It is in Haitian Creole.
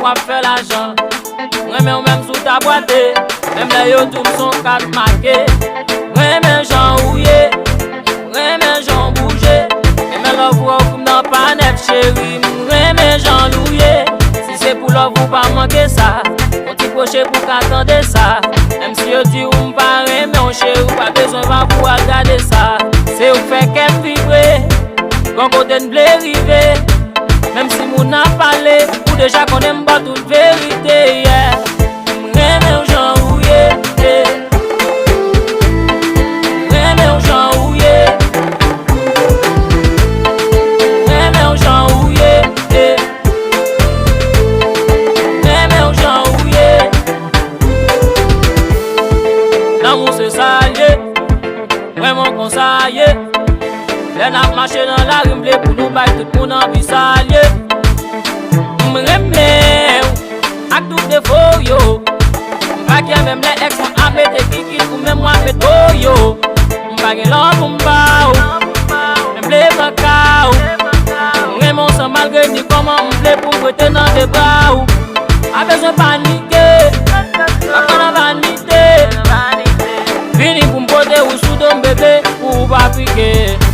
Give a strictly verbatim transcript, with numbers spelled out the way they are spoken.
ap fè lajan. M renmen w menm si w ta bwate, menm lè yo di w m se yon kat make. M renmen jan ou ye, m renmen jan w bouje. Renmen love ou, ou nan pa nèf, cheri, m renmen jan nou ye. Si se pou love ou pa manke sa, yon ti kwoche pou ka tande sa. Menm si yo di w m pa renmen w, cheri, ou pa bezwen va pou al gade sa. Se ou k fè kè m vibre, gon kote n vle rive. Menm si moun ap pale, ou deja konnen m ba w tout verite, yeah. M renmen w jan ou ye, yeah. M renmen w jan ou ye. M renmen w jan ou ye, yeah. M renmen w jan ou ye. Lanmou se sa l ye. Vrèman konsa ye. Lè n ap mache nan lari, m vle pou nou bay tout moun anvi sa l ye. M renmen w ak tout defo w yo. M pa kè menm lè èks mwen ap mete kikit ou menm w ap met po yo. M pa gen lòt pou m ba w. Men m vle pran ka w. M renmen w san malgre ni kòman m vle pou m rete nan de bra w. Pa bezwen panike. Pa pran nan vanite. Vini pou m pote ou sou do m, bebe, pou ou pa pike.